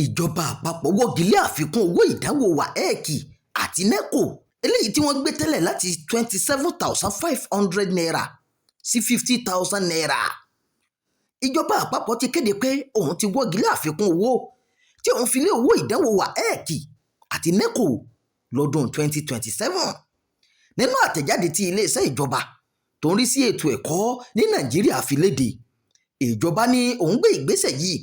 Ìjọba àpapọ̀ wọ́gi lé àfikún owó ìdánwò WAEC àti NECO, eléyìí tí wọ́n gbé tẹ́lẹ̀ láti ₦27,500 sí ₦50,000. Ìjọba àpapọ̀ ti kéde pé òun ti wọ́gi lé àfikún owó tí òun fi lé owó ìdánwò WAEC àti NECO lọ́dún 2027. Nínú àtẹ̀jáde tí iléeṣẹ́ ìjọba tó ń rí sí ètò ẹ̀kọ́ ní Nàìjíríà fi léde, ìjọba ní òun gbé ìgbésẹ̀ yìí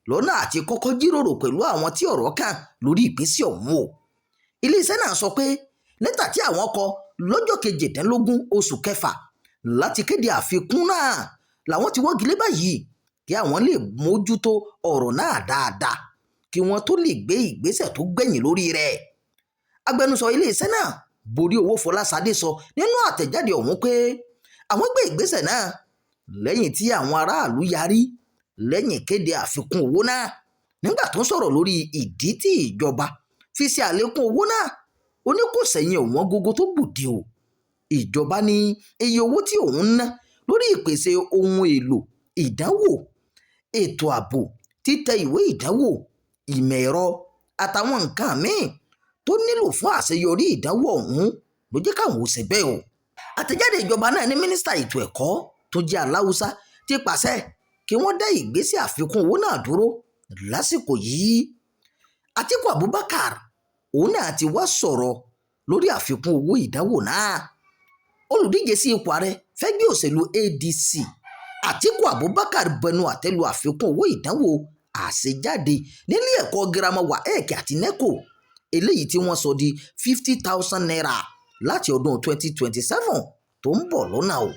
lọ́nà àti kọ́kọ́ jíròrò pẹ̀lú àwọn tí ọ̀rọ̀ kàn lórí ìgbésẹ̀ ọ̀hún o. Iléeṣẹ́ náà sọ pé lẹ́tà tí àwọn kọ lọ́jọ́ 18 oṣù kẹfà láti kéde àfikún náà làwọn ti wọ́gi lé báyìí kí àwọn lè mójútó ọ̀rọ̀ náà dáadáa kí wọ́n tó lè gbé ìgbésẹ̀ tó gbẹ̀yìn lórí rẹ̀. Agbẹnusọ iléeṣẹ́ náà, Borí Owó Fọláṣadé, sọ nínú àtẹ̀jáde ọ̀hún pé àwọn gbé ìgbésẹ̀ náà lẹ́yìn tí àwọn aráàlú yarí lẹ́yìn kéde àfikún owó náà. Nígbà tó ń sọ̀rọ̀ lórí ìdí tí ìjọba fi ṣe àlékún owó náà, ó ní kò sẹ́yìn ọ̀wọ́n gógó tó gbòde o. Ìjọba ní iye owó tí òun ń ná lórí ìpèsè ohun èlò ìdánwò, ètò ààbò, títẹ ìwé ìdánwò, ìmọ̀ ẹ̀rọ àtàwọn nǹkan míì tó nílò fún àṣeyọrí ìdánwò ọ̀hún ló jẹ́ káwọn ò ṣe bẹ́ẹ̀ o. Àtẹ̀jáde ìjọba náà ní mínísítà ètò ẹ̀kọ́ tó jẹ́ Aláùsá ti pàṣẹ kí wọ́n dá ìgbésẹ̀ àfikún owó náà dúró lásìkò yìí. Àtíkù Abubakar òun náà ti wá sọ̀rọ̀ lórí àfikún owó ìdánwò náà. Olùdíje sí ipò ààrẹ fẹ́gbẹ́ òṣèlú ADC, Àtíkù Abubakar, bẹnu àtẹ́lu àfikún owó ìdánwò àṣejáde nílé ẹ̀kọ́ girama WAEC àti NECO, eléyìí tí wọ́n sọ di ₦50,000 láti ọdún 2027 tó ń bọ̀ lọ́nà o.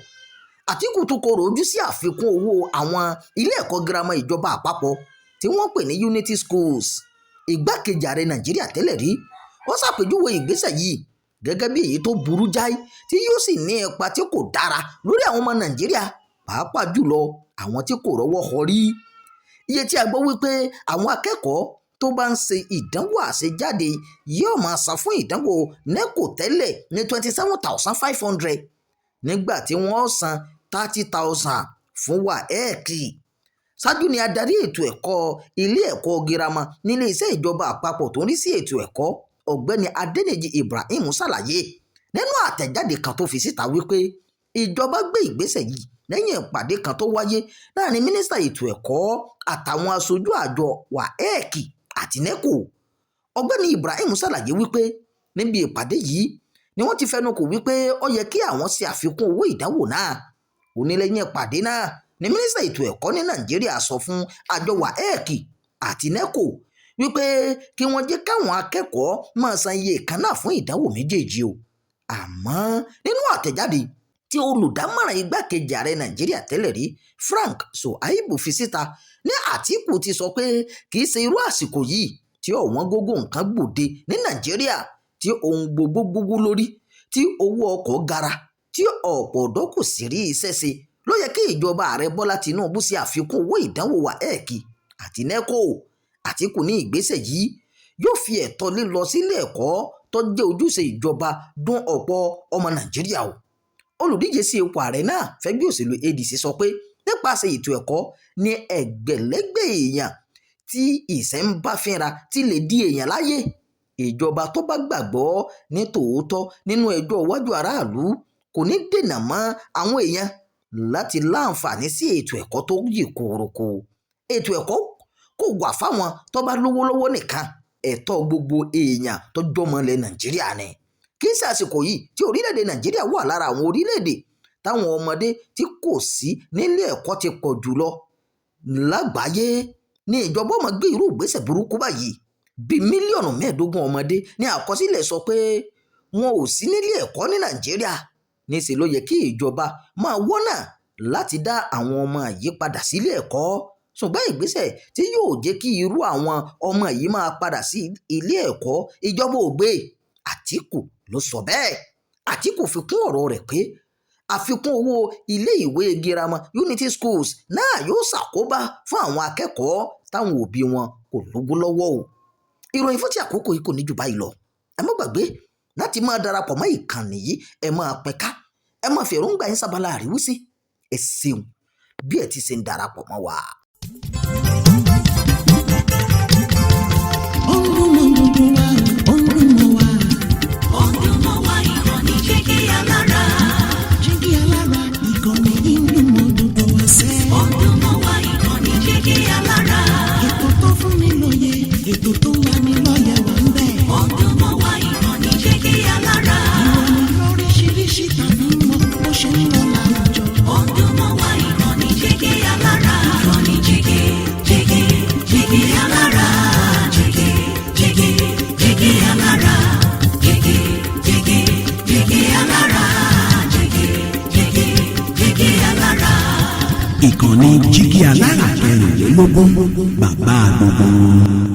Àtíkù tún kọ̀rọ̀ ojú sí àfikún owó àwọn ilé ẹ̀kọ́ girama ìjọba àpapọ̀ tí wọ́n pè ní Unity Schools. Igbákejì ààrẹ Nàìjíríà tẹ́lẹ̀ rí ó ṣàpèjúwe ìgbésẹ̀ yìí gẹ́gẹ́ bí èyí tó burú jáì tí yóò sì ní ipa tí kò dára lórí àwọn ọmọ Nàìjíríà, pàápàá jùlọ àwọn tí kò rọ́wọ́ họrí. Iye tí a gbọ́ wípé àwọn akẹ́kọ̀ọ́ tó bá ń ṣe ìdánwò àṣejáde yóò máa san fún ìdánwò NECO tẹ́lẹ̀ ní 27,500, nígbà tí wọ́n san 30,000 fún WAEC. Ṣáájú ni adarí ètò ẹ̀kọ́ ilé ẹ̀kọ́ girama nílé iṣẹ́ ìjọba àpapọ̀ tó ń rí sí ètò ẹ̀kọ́, Ọ̀gbẹ́ni Adẹniyì Ibrahim, ṣàlàyé nínú àtẹ̀jáde kan tó fi síta wípé ìjọba gbé ìgbésẹ̀ yìí lẹ́yìn ìpàdé kan tó wáyé láàrin mínísítà ètò ẹ̀kọ́ àtàwọn aṣojú àjọ WAEC àti NECO. Ọ̀gbẹ́ni Ibrahim ṣàlàyé wípé níbi ìpàdé yìí ni wọ́n ti fẹnu kò wípé ó yẹ kí àwọn ṣe àfikún owó ìdánwò náà. Ó ní lẹ́yìn ìpàdé náà ni mínísítà ètò ẹ̀kọ́ ní Nàìjíríà sọ fún àjọ WAEC àti NECO wípé kí wọ́n jẹ́ káwọn akẹ́kọ̀ọ́ máa san iye kan náà fún ìdánwò méjèèjì o. Àmọ́ nínú àtẹ̀jáde tí olùdámọ̀ràn igbákejì ààrẹ Nàìjíríà tẹ́lẹ̀ rí, Frank Shaibu, fi síta ní Àtíkù ti sọ pé kì í ṣe irú àsìkò yìí tí ọ̀wọ́n gógó nǹkan gbòde ní Nàìjíríà, tí ohun gbogbo gbówó lórí, tí owó ọkọ̀ gara, tí ọ̀pọ̀ ọ̀dọ́ kò sì rí iṣẹ́ ṣe ló yẹ kí ìjọba ààrẹ Bọ́lá Tinubu ṣe àfikún owó ìdánwò WAEC àti NECO. Àtíkù ní ìgbésẹ̀ yìí yóò fi ẹ̀tọ́ lílọ sílé ẹ̀kọ́ tó jẹ́ ojúṣe ìjọba dún ọ̀pọ̀ ọmọ Nàìjíríà o. Olùdíje sí ipò ààrẹ náà fẹ́gbẹ́ òṣèlú ADC sọ pé nípasẹ̀ ètò ẹ̀kọ́ ní ẹgbẹ̀lẹ́gbẹ̀ èèyàn tí ìṣẹ́ ń bá fínra ti lè di èèyàn láyé. Ìjọba tó bá gbàgbọ́ ní tòótọ́ nínú ẹjọ́ iwájú aráàlú kò ní dènà mọ́ àwọn èèyàn láti láǹfààní sí ètò ẹ̀kọ́ tó yè kooro. Ètò ẹ̀kọ́ kò wà fáwọn tó bá lówó lọ́wọ́ nìkan, ẹ̀tọ́ gbogbo èèyàn tó jọmọ ilẹ̀ Nàìjíríà ni. Kì í ṣe àsìkò yìí tí orílẹ̀-èdè Nàìjíríà wà lára àwọn orílẹ̀-èdè táwọn ọmọdé tí kò sí nílé ẹ̀kọ́ ti pọ̀ jù lọ lágbàáyé ní ìjọba ó máa gbé irú ìgbésẹ̀ burúkú báyìí. Bíi 15 mílíọ̀nù ọmọdé ní àkọsílẹ̀ sọ pé wọn ò sí nílé ẹ̀kọ́ ní Nàìjíríà. Níṣe ló yẹ kí ìjọba máa wọ́nà láti dá àwọn ọmọ yìí padà sílé ẹ̀kọ́, ṣùgbọ́n ìgbésẹ̀ tí yóò jẹ́ kí irú àwọn ọmọ yìí máa padà sí ilé ẹ̀kọ́, ìjọba ò gbé. Àtíkù ló sọ bẹ́ẹ̀. Àtíkù fi kún ọ̀rọ̀ rẹ̀ pé àfikún owó ilé ìwé girama Unity Schools náà yóò ṣàkóbá fún àwọn akẹ́kọ̀ọ́ táwọn òbí wọn kò lówó lọ́wọ́ o. Ìròyìn fún ti àkókò yìí kò ní jù báyìí lọ. Ẹ má gbàgbé láti máa darapọ̀ mọ́ ìkànnì yìí, ẹ máa pín ká, ẹ máa fi èròǹgbà yín sábàlá àríwísí. Ẹ ṣeun bí ẹ ti ṣe ń darapọ̀ mọ́ wa. Dùn mọ́ gbogbo wa, ó ń dùn mọ́ wa. Ó ń dùn mọ́ wa, ìkànnì Jígí Alára. Jígí Alára, ìkànnì yìí ń dùn mọ́ gbogbo wa sẹ́. Ó ń dùn mọ́ wa, ìkànnì Jígí Alára. Ètò tó fún ni lóye, ètò tó ń lani lọ́yẹ̀ wà ń bẹ̀. Ó ń dùn mọ́ wa, ìkànnì Jígí Alára. Ìròyìn lóríṣiríṣi tàbí mọ bó ṣe ń lọ láwùjọ. Ó ń dùn mọ́ wa, ìkànnì Jígí Alára. Ìkànnì Jígí, Jígí, Jígí Alára. Jígí, Jígí, Jígí Alára. Jígí, Jígí, Jígí Alára. Jígí, Jígí, Jígí Alára. Ìkànnì Jígí Alára 24, bàbá gbogbo wọn.